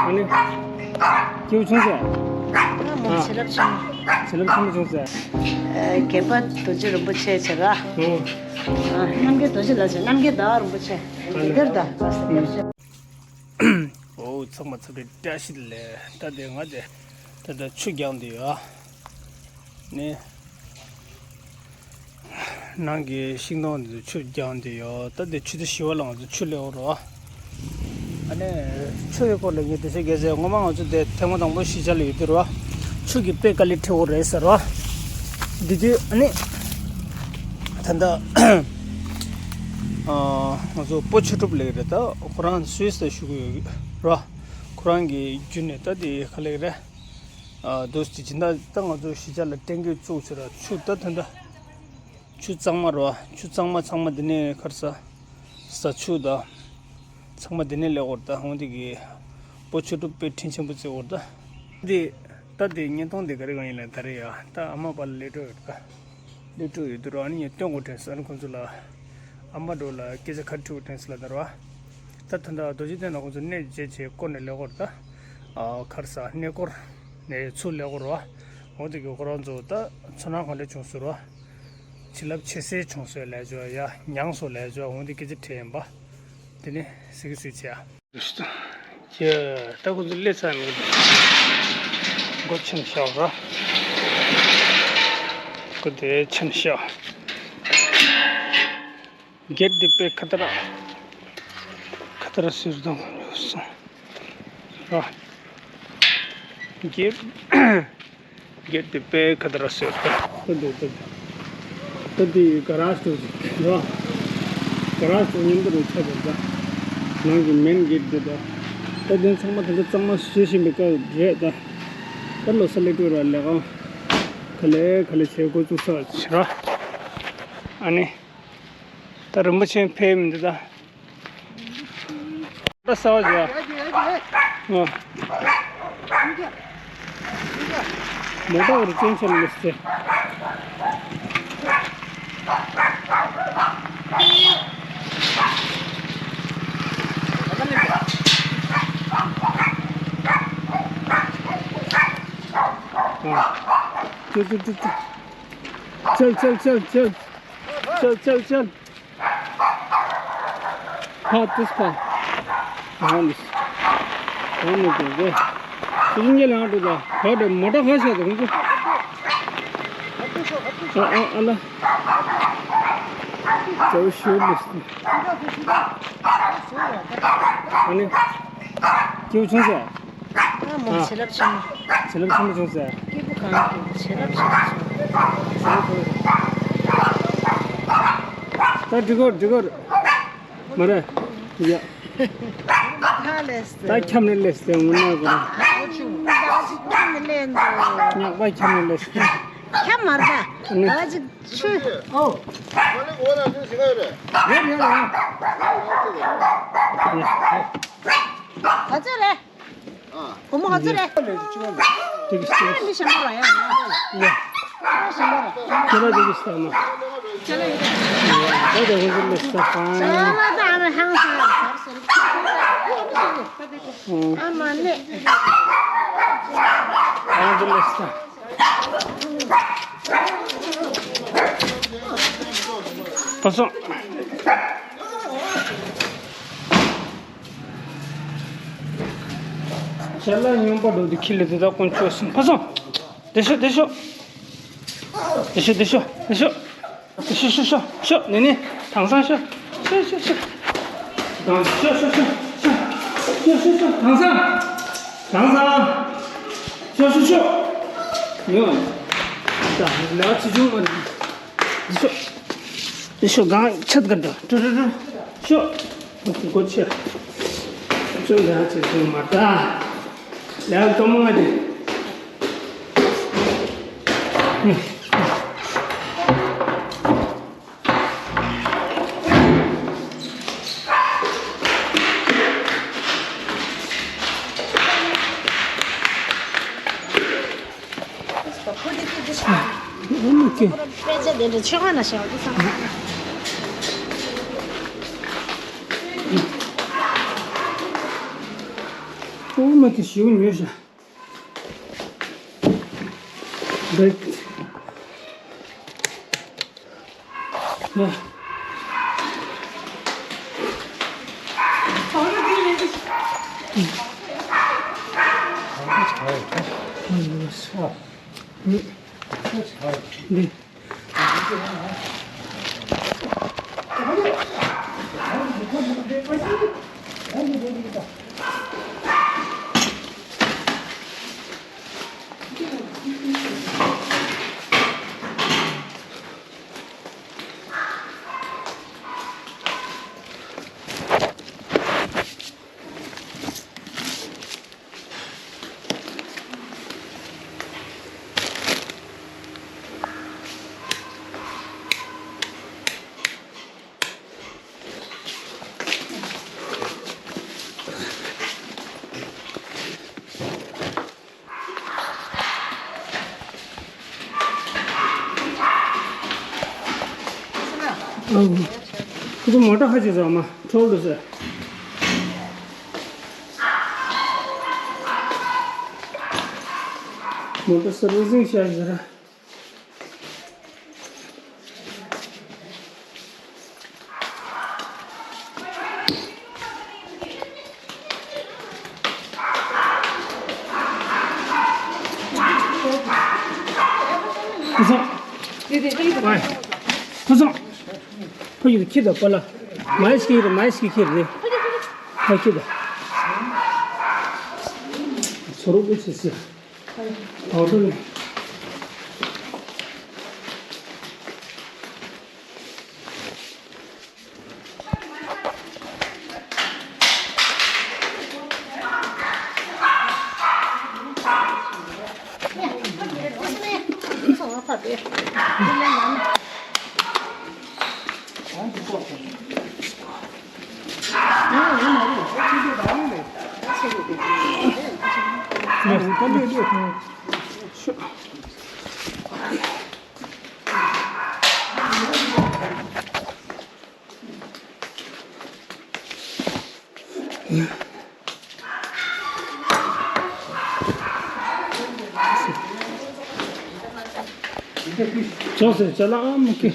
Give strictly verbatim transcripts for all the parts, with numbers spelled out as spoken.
ཨ་ནི། སྐྱེས་བུ་བྱུང་ཟེར། ཨ་མ། ཨ། བྱིན་རླབས་ཆེན་མོ། བྱིན་རླབས་ཆེན་མོ་བྱུང་ཟེར། ཨ། རྒན་པ་རྡོ་རྗེ་རིན་པོ་ཆེ་བྱེད་ག། ཨོ། ཨ། རྣམ་རྒྱལ་རྡོ་རྗེ་ལགས་བྱེད། རྣམ་རྒྱལ་ཟླ་བ་རིན་པོ་ཆེ། ཨ་ནི། འདིར་ད་ག་ས་འདིར་བྱེད། ཨོ། ཚང་མ་འཚམས་འདྲི་བཀྲ་ཤིས་བདེ་ལེགས། ད་དེ་ང་དེ་ད་ལྟ་ཆུ་རྒྱག་འདི་ཡོད། ནི། ནང་གི་ཤིང་སྡོང་འདི་ཚོ་ཆུ་རྒྱག་འདི་ཡོད། ད་འདི་ཆུ་ཚོད་བཞི་པ་ལ་ང་ཚོ་ཆུ་སླེབས་འོ་རོ། ཨ་ནི། ཆུ་ཡི་སྐོར་ལ་ངས་འགྲེལ་བཤད་རྒྱག་ཟེར། སྔོན་མ་ང་ཚོ་འདི་ཐེངས་མ་དང་པོ་གཞིས་ཆགས་ལ་ཡོད་དུས་རོ། ཆུ་གི་དཔེ་དཀའ་ལས་འཕྲད་འོ་རེད་ཟེར་རོ། འདི་དུས་ཨ་ནི། ད་ལྟ་ཨ། ང་ཚོ་སྤོ་ཆོས་གྲུབ་ལགས་རེད། ད་ཁོ་རང་སུད་སི་ལ་བཞུགས་ཡོད་རོ། ཁོ་རང་གི་བརྒྱུད་ནས་ད་འདི་ག་ལེགས་རེད། ཨ། འདུག་སེ་སྦྱིན་བདག་ད་ང་ཚོ་གཞིས་ཆགས་ལ་སྟོན་གྱི་བཙུགས་ཟེར་ར། ཆུ་ད་ད་ད་ཆུ་གཙང་མ་རོ། ཆུ་གཙང་མ་ཚང་མ་འདི་ནས་ཁར་ས་ས་ཆུ་ད་ཚང་མ་འདི་ནས་ལེགས་འོར། ད་འོང་འདི་གི་སྤོ་ཆོས་གྲུབ་དཔེ་དྲིན་ཆེན་པོ་བརྩི་འོར། ད་འདི་ད་འདི་བརྙན་ཐུང་འདི་ག་རེ་གང་ཡིན་ལ་ད་རེ་ཡ་ད་ཨ་མ་པ་ལ་ལས་འགྲོ་ཡོད་ད། སླེབས་འགྲོ་ཡོད་དུས་ར། ཨ་ནི་ངས་སྟོན་དགོས་དྲན་སོང་། ཨ་ནི་ཁོང་ཚོ་ལ་ཨ་མ་འགྲོ་ལ་སྐད་ཆ་ཁ་དྲི་དགོས་དྲན་སོང་ལ་ད་ར། ད་ད་ལྟ་རྡོ་རྗེ་གདན་ལ་ཁོང་ཚོ་གནས་མཇལ་བྱས་སྐོར་ནས་ལེགས་འོར་ད། ཨ། ཁར་ས་གནས་སྐོར་ནས་ཚུར་ལེགས་འོར་བ། འོ་དེ་གི་ཁོ་རང་ཚོ་ད་ཚོར་སྣང་གང་འདྲ་བྱུང་ཟེར་བ། བྱིན་རླབས་ཆེ་སེ་བྱུང་ཟེར་ལས་བྱོས་ཡ། མྱངས་སོ་ལས་བྱོས། འོ་དེ་སྐད་ཆ་དྲིས་ཡིན་པ། དེ་ནས་གཟིགས་གཟིགས་བྱས། ཡ། ད་ཁོ་ཚོ་སླེབས་ཚར་མི་འདུག་སྒོ་ཕྱེ་ནས་བཞག་ར། སྒོ་དེ་ཕྱེ་ནས་བཞག་གེ་ཊི་འདི་དཔེ་ཁ་ཏ་ར། ཁ་ཏ་ར་ཟེར་དང་ཡོད་སོང་ར། གེ་ཊི། གེ་ཊི་དེ་དཔེ་ཁ་ཏ་ར་ཟེར་ད། ད་འདི་ད་འདི་ད་འདི་ག་ར་ཞིག་འགྲོ་ར། ག་ར་ཞིག་མཉམ་དུ་རུ་ཆགས་པ་འདྲ། ནང་གི་མེན་གེ་ཊི་འདི་ད། ད་འདི་ཚང་མ་ད་ལྟ་གཙང་མ་བྱེད་བཞིན་པའི་སྐབས་རེད་ད། ད་ལོ་གསར་སླེབས་དུས་ར་ལས་ཀ་ག་ལེ་ག་ལེ་བྱེད་འགོ་བཙུགས་ས་བྱེད་ར། ཨ་ནི། ད་རིན་པོ་ཆེ་ཕེབས་མི་འདུག་ད། ད་ས་བ་ཟེར་བ། ཨ། མོ་ཊ་བར་ཅན་ཆེན་མི་སྲིད། ཨ། ཅོ་ཅོ་ཅོ་ཅོ། चल चल चल चल। चल चल चल। ཕ་དུས་ཕ། ཨ་ནི། ཨ་ནི་དེ་དེ། ཚུར་ཉལ་ཡང་འགྲོ་ད། ཧ་དེ་མོ་ཊ་ཧ་ཤ་དེ་ཁོང་ཚོ། ཨ་ཨ་ཨ་ལ། ཅའོ་ཤུ་ལིས། ཨ་ནི། སྐྱེས་བུ་བྱུང་ཟེར། ཨ་མ། ཨ། བྱིན་རླབས་ཆེན་མོ། བྱིན་རླབས་ཆེན་མོ་བྱུང་ཟེར། སྐྱེས་བུ་གང་གི་བྱིན་རླབས་ཆེན་མོ་བྱུང་། ད་འགྲིག་གོ་འགྲིག་གོ། མ་རེད། ཡ། ད་ཁྱམས་ནས་སླེབས་ཏེ་དངོས་གནས་ཁོ་རང་། ད་ཅིག་ཁྱམས་ནས་སླེབས་འདུག་ཉག་པ་ཁྱམས་ནས་སླེབས་ཏེ། ཁྱམས་མ་རེད་ད། ད་ཅིག་ཆུ། ཨོ། ཡོད་ཡོད་ཡོད། ད་ཅི་རེད། བུ་མོ་ཧ་ཙི་རེད། དེ་གི་སྟེང་། ཨ་མི་ཞིམ་པོ་ར་ཡ། ཡ། ཨ་ཞིམ་པོ་ར། ཁྱེད་རང་དེ་གི་སྟེང་ན། ཁྱེད་རང་ཡོད། ད་དེ་ཧུན་ཙི་ལི་སྟེང་ན། ཨ་མ་ད་ཨ་མ་ཧང་སང་ཡ་ཟར་སོང་། ཨ་མ་ནི། ཧུན་ཙི་ལི་སྟེང་། ཕ་སོང་། ཁྱེད་ལ་སྨྱོན་པ་འགྲོ་དུས་ཁྱི་ལ་དེ་དག་ཀུན་སྤྱོད་སྲིད། ཕ་སོང་། དེ་ཤོག་དེ་ཤོག་དེ་ཤོག་དེ་ཤོག་དེ་ཤོག་དེ་ཤོག་ཤོག་ཤོག་ཤོག་ནི་ནི་དེང་སང་ཤོག་ཤོག་ཤོག་ཤོག་དེང་ཤོག་ཤོག་ཤོག་ཤོག་ཤོག་ཤོག་ཤོག་དེང་སང་དེང་སང་ཤོག་ཤོག་ཤོག་ཡོང་། ད་ལ་ཅི་བྱུང་མ་རེད། འདི་ཤོག་འདི་ཤོག་གང་ཆད་ག་འགྲོ་འགྲོ་འགྲོ་འགྲོ། ཤོག་སྒོ་ཕྱེ། ཅོ་ལ་ཅི་བྱུང་མ་ད། ལ་ལྟོ་མ་དེ། དཔེ་ཆ་དེ་འདྲ་ཆོས་ཁང་ན་བཞག་དུས་ཙམ་པ། ཨོ་མ་དེ་ཞིའུ་ཉོས་ཤག་འདི། ཡ། འདི། ཁོ་ཚོ་མོ་ཊ་ཧ་ཅང་ཟ་མ་འཕྲོལ་འདུག་ཟེར། མོ་ཊ་སར་བི་སིང་བྱས་ཟེར། ཁུ་སང་། ཁུ་སང་། ཕ་ཡུལ་ཁྱི་དང་པ་ལ། མ་ཡི་ཤི་རེད། མ་ཡི་ཤི་ཁྱི་རེད། ཕ་ཁྱི་དང་། ཚོ་རོགས་ཀྱི་ཆེ་སི། ཨོ་ཏོ་ནི། ཅོག་ཙེ་ཅ་ལག་ཨ་མ་ཀི།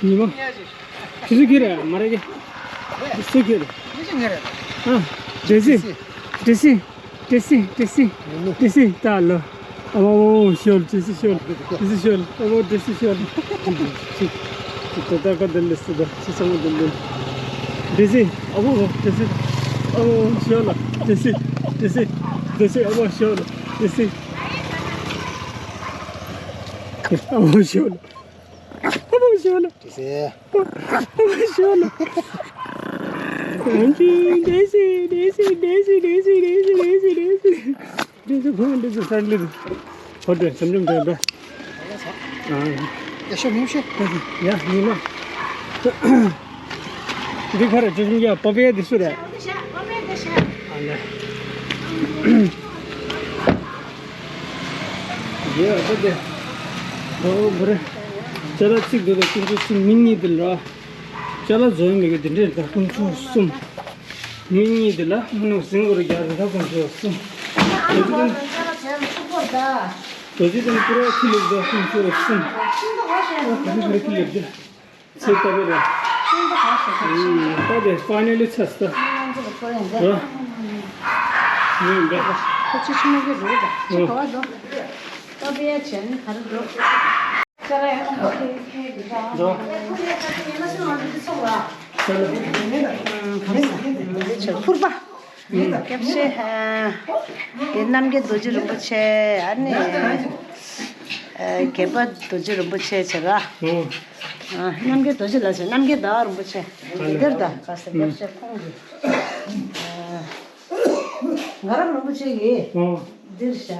ཉི་མ། ཁྱི་སུ་ཁྱི་རེད་མ་རེད་ཀི། ཁྱི་སུ་ཁྱི་རེད། ཨ། ཏྲེ་སི། ཏྲེ་སི། ཏྲེ་སི། ཏྲེ་སི། ཏྲེ་སི་ད་ལོ། ཨ་མ་མ་མ་ཤོལ། ཏྲེ་སི་ཤོལ། ཏྲེ་སི་ཤོལ། ཨ་མ་ཏྲེ་སི་ཤོལ། ཏྲེ་སི། ཏྲེ་སི། ཨ་མ་ཏྲེ་སི། ཨ་མ་ཤོལ། ཏྲེ་སི། ཨ་མ་ཤོལ། ཏྲེ་སི། ཏྲེ་སི། ཏྲེ་སི། ཨ་མ་ཤོལ། ཏྲེ་སི། ཨ་མ་ཤོལ། ཨ་མ་ཤོལ། ཏྲེ་སི། ཨ་མ་ཤོལ། ཏྲེ་སི། ཏྲེ་སི། ཏྲེ་སི། ཏྲེ་སི། ཏྲེ་སི། ཏྲེ་སི། ཏྲེ་སི། ཕུང་ཏྲེ་སི་ཧྥྲན་ལི། ཧོ་ཏྲེ་སེམས་ཅུང་ཏྲེ་འདྲ། ཨ། ཡ་ཤོ་མིང་ཤེ། ཡ་ཉི་མ། འདི་ཁར་ཅོ་ཅུང་ཡ་པ་པའི་འདི་སུ་རེད། ཨ་ལེ། ཡ་ད་དེ། ཨོ་བ་རེ། ཅ་ལག་གཅིག་འདུག་ལ་ཀུན་སྤྱོད་སུ་མི་གཉིས་འདི་ལ། ཅ་ལག་བཟོ་ཡ་མེད་གི་འདི་འདྲས་ད་ཀུན་སྤྱོད་གསུམ། མི་གཉིས་དེ་ལ་མི་ནུ་ཟིང་བོར་རྒྱག་རེ་ད་ཀུན་སྤྱོད་གསུམ། དོ་ཅི་དང་། དོ་ཅི་དང་ཀུ་ར་ཁི་ལེབ་ད་ཀུན་སྤྱོད་གསུམ། ཨོ་ག་རེ་ག་རེ་ཁི་ལེབ་ད། ཚེ་ལྟ་བུ་ར། ད་དེ་ཕ་ནེ་ལི་ཚ་སྟ། ར། ཡོད་འདྲ། ཁོ་ཆུ་ཆུ་མ་གི་རེད་ད། ཆུ་ག་བ་འགྲོ། ད་བེ་ཡ་ཆེན་ག་རེ་འགྲོ། ཕུར་པ། སྐྱབས་རྗེ། དེ་རྣམ་རྒྱལ་རྡོ་རྗེ་རིན་པོ་ཆེ། ཨ་ནི། རྒྱལ་པོ་རྡོ་རྗེ་རིན་པོ་ཆེ་བྱེད་ག་རྣམ་རྒྱལ་རྡོ་རྗེ་ལ་བྱེད། རྣམ་རྒྱལ་ཟླ་བ་རིན་པོ་ཆེ། དེར་ད་ག་ས་སྐྱབས་རྗེ་ཁོང་གི། དགའ་རབ་རིན་པོ་ཆེ་ཡིས་འདིར་བཞག་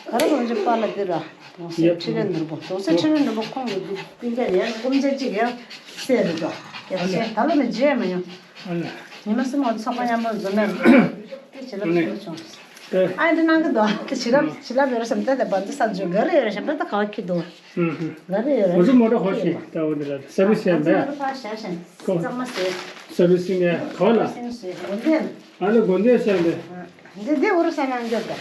དགའ་རབ་རིན་པོ་ཆེ་པཱ་ལགས་འདིར་ར། གདུང་སྲས་ཡབ་ཁྲི་ལེན་ནོར་བུ། གདུང་སྲས་ཁྲི་ལེན་ནོར་བུ་ཁོང་གི་འདི་སྤུན་ཀྱག་ཡང་སྐུ་མཆེད་ཅིག་ཡང་སྲས་རེད་དོ། སྐྱབས་རྗེ་ད་ལོ་ནས་མཇལ་མ་མྱོང་། ཉི་མ་སྲིང་མོ་ཚོགས་པ་མཉམ་པོ་འཛོམས་ནས་དེ་བྱེད་ལ་ཐུགས་བྱུང་། ཨ་འདི་གནང་གི་འདུག་དེ་བྱིན་རླབས་བྱིན་རླབས་ཡོད་རེད་བསམ། ད་དེ་བར་དུ་ས་འཇོག་ག་རེ་ཡོད་རེད་བསམ། ད་ད་ག་བ་ཁྱི་འདུག་ག་རེ་ཡོད་རེད། ང་ཚོ་མོ་ཊ་ཧོ་ཤི་ད་འོ་འདི་ལ་སར་བི་སི་ཡང་མེད། ཕར་བཞག་བཞག་ཁོ་གཙང་མ་བཟོས། སར་བི་སི་ཡང་ག་བ་ལ། སེམས་བཟོས་འོ་འདི། ཨ་ལ་དགོན་སྡེ་ཤར་འདི། འདི་འདི་ཨུ་རུ་ས་ནང་འཇོག་ད།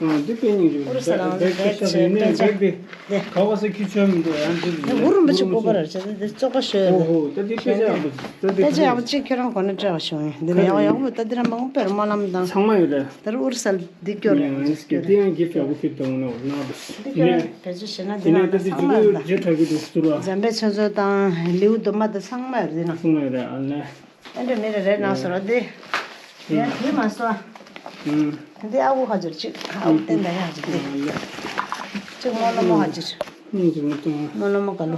ཨ་འདི་དཔེ་སྙིང་རྗེ། ཨུ་རུ་ས་ནང་འཇོག་ད་ཤར་ཡིན་ནའི་འཇོག་འདི། ག་བ་ས་ཁྱི་ཆོས་མི་འདུག་ཡང་འདི་འདི་ཨུ་རུ་མི་ཆོས་ཀོ་པ་ར་ཆ་འདི་བཙོག་པ་ཤོད། ཨོ་ཧོ་ད་འདི་དཔེ་ཆ་ཡག་པོ། ད་འདི་དཔེ་ཆ་ཡག་པོ་ཅིག་ཁྱོད་རང་གོ་ན་སྤྲད་པ་བྱུང་ཡིན། འདི་ནས་ཡག་ཡག་པོ་ད་འདི་ར་མང་པོ་དཔེར་སྨོན་ལམ་དང་ཚང་མ་ཡོད་རེད། ད་རུ་ཨུ་རུ་ས་འདི་སྐྱོར་རེད། ཡང་འདི་སྐྱོར་རེད། འདི་ཡང་གི་ཕྱག་གོ་ཕིབ་དང་ནོ་ན་འདི་སྐྱོར་རེད། བེད་སྤྱོད་བྱས་ན་འདི་ནང་ད་ཚང་མ་ཡོད་ད། རྗེས་དྲག་གི་འདུག་ཟུར་བ། འཛམ་བུའི་ཆོས་མཛོད་དང་ལེའུ་དུ་མ་ད་ཚང་མ་ཡོད་འདི་ནང་། ཚང་མ་ཡོད་རེད་ཨ་ལས། ཨེ་འདྲ་མི་རེ་རེ་ནང་སོ་ར་དེ། ཡ་དེ་མ་སོ། ཨུམ། དེ་ཨ་ཁུ་ཧ་ཅིར་ཅིག་ཨ་ཁུ་བསྟན་ད་ཡ་ཅིག་དེ། ཨ་ལེ། ཅིག་རྨོ་ལོ་མོ་ཧ་ཅིར། ཨུམ་ཅིག་མི་གཏོང་། རྨོ་ལོ་མོ་ག་ལོ།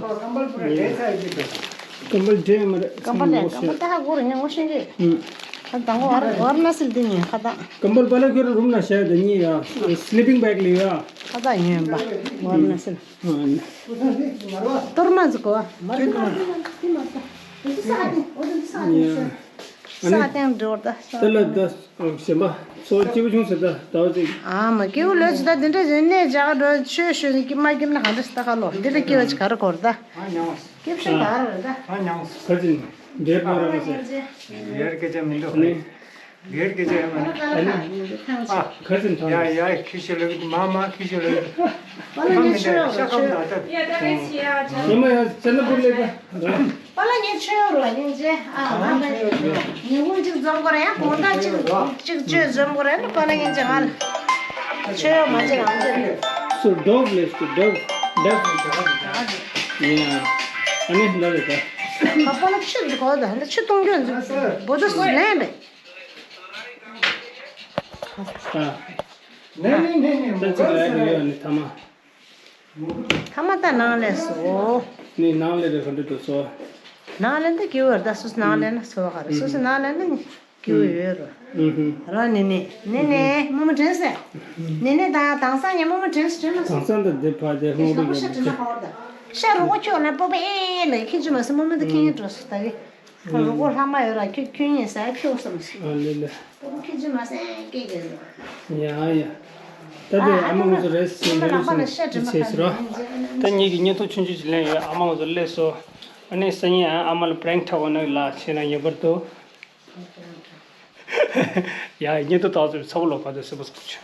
ཀམ་པལ་འདྲེ་མ་རེད། ཀམ་པལ་ལེན་ཀམ་པལ་ད་ཧ་གོ་རེ་ཉན་ངོ་ཤེས་རེད། ཨུམ། ཁ་དང་གོ་ཝར་ཝར་ན་སིལ་དེ་ཉན་ཁ་དང་། ཀམ་པལ་པ་ལ་ཁྱོད་རུམ་ན་བཞག་དེ་གཉིས་ཡ། སི་ལི་པིང་བེག་ལི་ཡ། ཁ་དང་ཉན་པ་ཝར་ན་སིལ། གཏོར་མ་ཟིག་གོ། ས་སྟེང་འགྲོ་ད། ད་ལ་ད་གཞན་པ་ཚོ་སྐྱིད་པོ་བྱུང་ཟེར་ད་ཟླ་བ་ཅིག་ཨ་མ་སྐྱིད་པོ་ལོས་ཅི་ད་དེ་འདྲ་ཡིན་གནས་རྒྱ་གར་འགྲོ་ཆོས་ཞུ་ནི་སྐྱིད་མ་སྐྱིད་ན་ག་འདྲ་ཞིག་ད་ཁ་ལོ་འདི་འདྲ་སྐྱིད་པ་ཅིག་ག་རེ་གོ་རེད་ད། སྐྱིད་པོ་ཞིག་ག་རེ་རེད་ད། ག་ཅིག་འདྲེ་པ་ར་མ་ཟེར། ཡར་སྐད་ཆ་མི་འདུག་ཨ་ནི། ལེར་སྐད་ཆ་ཡང་མ་ནི། ཨ་ནི། ཨ་ཁ་ཟིན་ཐང་། ཡ་ཡ་ཁི་ཤི་ལེ་གི་མ་མ་ཁི་ཤི་ལེ་གི། པ་ལ་ངས་ཆོས་ཡོད་རོ་ཤ་ཁམ་ཆོས། ད་ད། ཡ་ད་ལེ་ཆི་ཡ་ཆ། ཉི་མ་ཡང་ཅན་ན་པུར་ལེ་ག། པ་ལ་ངས་ཆོས་ཡོད་རོ་སྙིང་རྗེ། ཨ་ང་ད་ཉིན་གུང་གཅིག་འཛོམས་དགོས་ར་ཡང་དགོང་དག་གཅིག་གཅིག་བཅོས་འཛོམས་དགོས་ར་ཡང་པ་ལ་ངས་ཅི་ང་ལ། ཆོས་ཡོད་མ་ཅི་རང་ཅི། So dog place to dog dog. Yeah. ཨ་ནི་འདྲ་རེད་ད། ཁ་པ་ལ་ཆུ་འདི་གོ་ད་འདི་ཆུ་གཏོང་རྒྱུ་འདི་བོ་དུ་ལེན་པས། ཨ། ནས་ནས་ནས་ནས་མོ་ད་ཅིག་ལ་ཡོད་ནི་ཐ་མ། ཐ་མ་ད་ནང་ལས་སོ། ནི་ནང་ལས་རེ་ག་འདྲ་འདུག་སོ། ནང་ལས་འདི་གི་བར་ད་སུས་ནང་ལས་ན་སོ་ག་རེ་སུས་ནང་ལས་ན་གི་བར་ཡོད་རོ། རོ་ནི་ནི་ནི་ནི་མོ་མོ་དྲན་སེ། ནི་ནི་ད་དང་ས་ཉ་མོ་མོ་དྲན་སེ་དྲན་མ་སོ། དང་ས་འདི་འདི་ཕ་དེ་ཧོང་རུ་ཡོད་ནི། ཤ་རུ་གོ་ཁྱོད་ན་པོ་པེ་ཨེ་ལ་ཁྱི་ཅུ་མ་སེ་མོ་མོ་ད་ཁྱི་ཉན་འགྲོ་སོ་ད་གི། ཁོ་རུ་གོ་ལྷག་མ་ཡོད་ར་ཁྱོད་ཁྱོད་ཉན་ས་ཁྱོད་སམ་སོ། ཨ་ལེ་ལེ། ཁྱི་ཅི་མ་སེ་ཀེ་ཀེ་ཟེར། ཡ་ཡ། ད་དེ་ཨ་མ་ང་ཚོ་རེས་སེ་འདི་ལས་སོང་ཚེ་ཟེར་རོ། ད་ངེད་ཀྱི་བརྙན་ཐུང་ཆུང་ཆུང་ཅིག་ལེན་ཡོད། ཨ་མ་ང་ཚོ་སླེབས་སོ། ཨ་ནི་སང་ཉིན་ཨ་མ་ལ་པྲེང་ཁྲག་འོ་ན་ལ་ཆེ་ན་ངེས་པར་དུ། ཡ་བརྙན་ཐུང་ཏག་ཙམ་ཚ་བོ་ལོ་ག་དུ་སེ་པོ་སོགས་ཆུ།